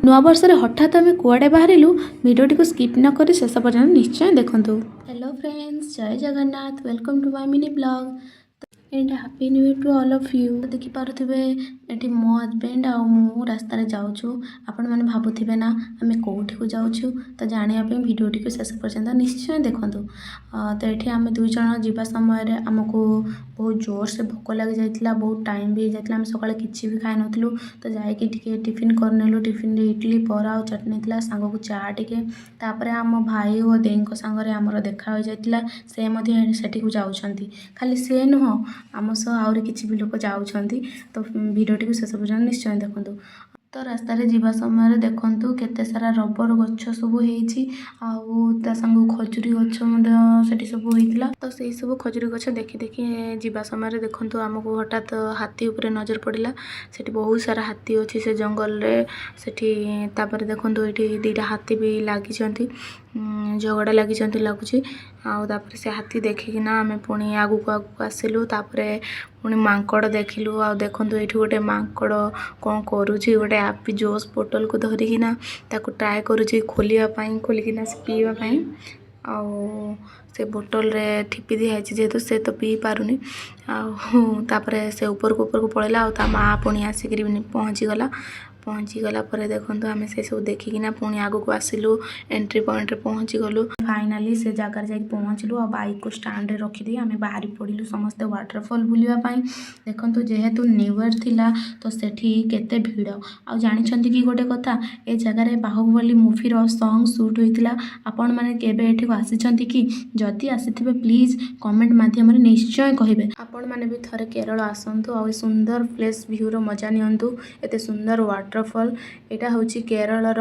ନୂଆବର୍ଷରେ ହଠାତ୍ ଆମେ କୁଆଡ଼େ ବାହାରିଲୁ, ଭିଡ଼ିଓଟିକୁ ସ୍କିପ୍ ନ କରି ଶେଷ ପର୍ଯ୍ୟନ୍ତ ନିଶ୍ଚୟ ଦେଖନ୍ତୁ। ହ୍ୟାଲୋ ଫ୍ରେଣ୍ଡସ୍, ଜୟ Jagannath. Welcome to my mini vlog and happy new year to all of you. ଦେଖିପାରୁଥିବେ, ଏଠି ମୋ ହଜବେଣ୍ଡ ଆଉ ମୁଁ ରାସ୍ତାରେ ଯାଉଛୁ। ଆପଣମାନେ ଭାବୁଥିବେ ନା ଆମେ କେଉଁଠିକୁ ଯାଉଛୁ? ତ ଜାଣିବା ପାଇଁ ଭିଡ଼ିଓଟିକୁ ଶେଷ ପର୍ଯ୍ୟନ୍ତ ନିଶ୍ଚୟ ଦେଖନ୍ତୁ। ତ ଏଠି ଆମେ ଦୁଇ ଜଣ ଯିବା ସମୟରେ ଆମକୁ ବହୁତ ଜୋରସେ ଭୋକ ଲାଗିଯାଇଥିଲା। ବହୁତ ଟାଇମ୍ ବି ହେଇଯାଇଥିଲା। ଆମେ ସକାଳେ କିଛି ବି ଖାଇନଥିଲୁ। ତ ଯାଇକି ଟିକେ ଟିଫିନ୍ କରିନେଲୁ। ଟିଫିନ୍ରେ ଇଡ଼ଲି, ବରା ଆଉ ଚଟଣି ଥିଲା, ସାଙ୍ଗକୁ ଚା ଟିକେ। ତାପରେ ଆମ ଭାଇ ଓ ଦେଇଙ୍କ ସାଙ୍ଗରେ ଆମର ଦେଖା ହୋଇଯାଇଥିଲା। ସେ ମଧ୍ୟ ସେଠିକୁ ଯାଉଛନ୍ତି। ଖାଲି ସେ ନୁହଁ, ଆମ ସହ ଆହୁରି କିଛି ବି ଲୋକ ଯାଉଛନ୍ତି। ତ ଭିଡ଼ିଓଟିକୁ ଶେଷ ପର୍ଯ୍ୟନ୍ତ ନିଶ୍ଚୟ ଦେଖନ୍ତୁ। ତ ରାସ୍ତାରେ ଯିବା ସମୟରେ ଦେଖନ୍ତୁ, କେତେ ସାରା ରବର ଗଛ ସବୁ ହେଇଛି ଆଉ ତା ସାଙ୍ଗକୁ ଖଜୁରୀ ଗଛ ମଧ୍ୟ ସେଠି ସବୁ ହେଇଥିଲା। ତ ସେଇ ସବୁ ଖଜୁରୀ ଗଛ ଦେଖି ଦେଖି ଯିବା ସମୟରେ ଦେଖନ୍ତୁ, ଆମକୁ ହଠାତ୍ ହାତୀ ଉପରେ ନଜର ପଡ଼ିଲା। ସେଠି ବହୁତ ସାରା ହାତୀ ଅଛି ସେ ଜଙ୍ଗଲରେ ସେଠି। ତାପରେ ଦେଖନ୍ତୁ, ଏଇଠି ଦୁଇଟା ହାତୀ ବି ଲାଗିଛନ୍ତି, ଝଗଡ଼ା ଲାଗିଛନ୍ତି ଲାଗୁଛି। ଆଉ ତାପରେ ସେ ହାତୀ ଦେଖିକିନା ଆମେ ପୁଣି ଆଗକୁ ଆଗକୁ ଆସିଲୁ। ତାପରେ ପୁଣି ମାଙ୍କଡ଼ ଦେଖିଲୁ। ଆଉ ଦେଖନ୍ତୁ, ଏଇଠି ଗୋଟେ ମାଙ୍କଡ଼ କ'ଣ କରୁଛି। ଗୋଟେ ଆପି ଜୁସ୍ ବୋଟଲକୁ ଧରିକିନା ତାକୁ ଟ୍ରାଏ କରୁଛି ଖୋଲିବା ପାଇଁ, ଖୋଲିକିନା ସେ ପିଇବା ପାଇଁ। ଆଉ ସେ ବୋଟଲରେ ଠିପି ଦିଆହେଇଛି ଯେହେତୁ, ସେ ତ ପିଇ ପାରୁନି। ଆଉ ତାପରେ ସେ ଉପରକୁ ଉପରକୁ ପଳେଇଲା ଆଉ ତା ମାଆ ପୁଣି ଆସିକିରି ପହଞ୍ଚିଗଲା। ପହଞ୍ଚିଗଲା ପରେ ଦେଖନ୍ତୁ, ଆମେ ସେସବୁ ଦେଖିକିନା ପୁଣି ଆଗକୁ ଆସିଲୁ। ଏଣ୍ଟ୍ରି ପଏଣ୍ଟରେ ପହଞ୍ଚିଗଲୁ। ଫାଇନାଲି ସେ ଜାଗାରେ ଯାଇକି ପହଞ୍ଚିଲୁ ଆଉ ବାଇକ୍କୁ ଷ୍ଟାଣ୍ଡରେ ରଖିଦେଇ ଆମେ ବାହାରି ପଡ଼ିଲୁ ସମସ୍ତେ ୱାଟରଫଲ୍ ବୁଲିବା ପାଇଁ। ଦେଖନ୍ତୁ, ଯେହେତୁ ନ୍ୟୁ ଇୟର୍ ଥିଲା, ତ ସେଠି କେତେ ଭିଡ଼। ଆଉ ଜାଣିଛନ୍ତି କି ଗୋଟେ କଥା? ଏ ଜାଗାରେ ବାହୁବଲି ମୁଭିର ସଙ୍ଗ୍ ସୁଟ୍ ହୋଇଥିଲା। ଆପଣମାନେ କେବେ ଏଠିକୁ ଆସିଛନ୍ତି କି? ଯଦି ଆସିଥିବେ, ପ୍ଲିଜ୍ କମେଣ୍ଟ ମାଧ୍ୟମରେ ନିଶ୍ଚୟ କହିବେ। ଆପଣମାନେ ବି ଥରେ କେରଳ ଆସନ୍ତୁ ଆଉ ଏ ସୁନ୍ଦର ପ୍ଲେସ୍ ଭ୍ୟୁର ମଜା ନିଅନ୍ତୁ। ଏତେ ସୁନ୍ଦର ୱାଟରଫଲ୍। ଏଇଟା ହେଉଛି କେରଳର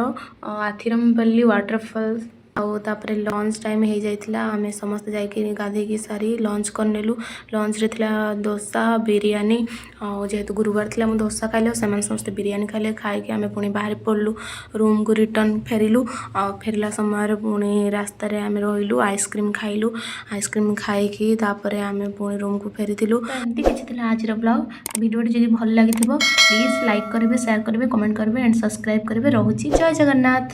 ଆଥିରମପଲ୍ଲୀ ୱାଟରଫଲ୍। ଆଉ ତାପରେ ଲଞ୍ଚ ଟାଇମ୍ ହେଇଯାଇଥିଲା। ଆମେ ସମସ୍ତେ ଯାଇକି ଗାଧେଇକି ସାରି ଲଞ୍ଚ କରିନେଲୁ। ଲଞ୍ଚରେ ଥିଲା ଦୋସା, ବିରିୟାନୀ। ଆଉ ଯେହେତୁ ଗୁରୁବାର ଥିଲା, ମୁଁ ଦୋସା ଖାଇଲି ଆଉ ସେମାନେ ସମସ୍ତେ ବିରିୟାନୀ ଖାଇଲେ। ଖାଇକି ଆମେ ପୁଣି ବାହାରି ପଡ଼ିଲୁ, ରୁମ୍କୁ ରିଟର୍ଣ୍ଣ ଫେରିଲୁ। ଆଉ ଫେରିଲା ସମୟରେ ପୁଣି ରାସ୍ତାରେ ଆମେ ରହିଲୁ, ଆଇସ୍କ୍ରିମ୍ ଖାଇଲୁ। ଆଇସ୍କ୍ରିମ୍ ଖାଇକି ତାପରେ ଆମେ ପୁଣି ରୁମ୍କୁ ଫେରିଥିଲୁ। ତ ଏମିତି କିଛି ଥିଲା ଆଜିର ବ୍ଲଗ୍। ଭିଡ଼ିଓଟି ଯଦି ଭଲ ଲାଗିଥିବ, ପ୍ଲିଜ୍ ଲାଇକ୍ କରିବେ, ସେୟାର କରିବେ, କମେଣ୍ଟ କରିବେ ଆଣ୍ଡ ସବସ୍କ୍ରାଇବ୍ କରିବେ। ରହୁଛି, ଜୟ ଜଗନ୍ନାଥ।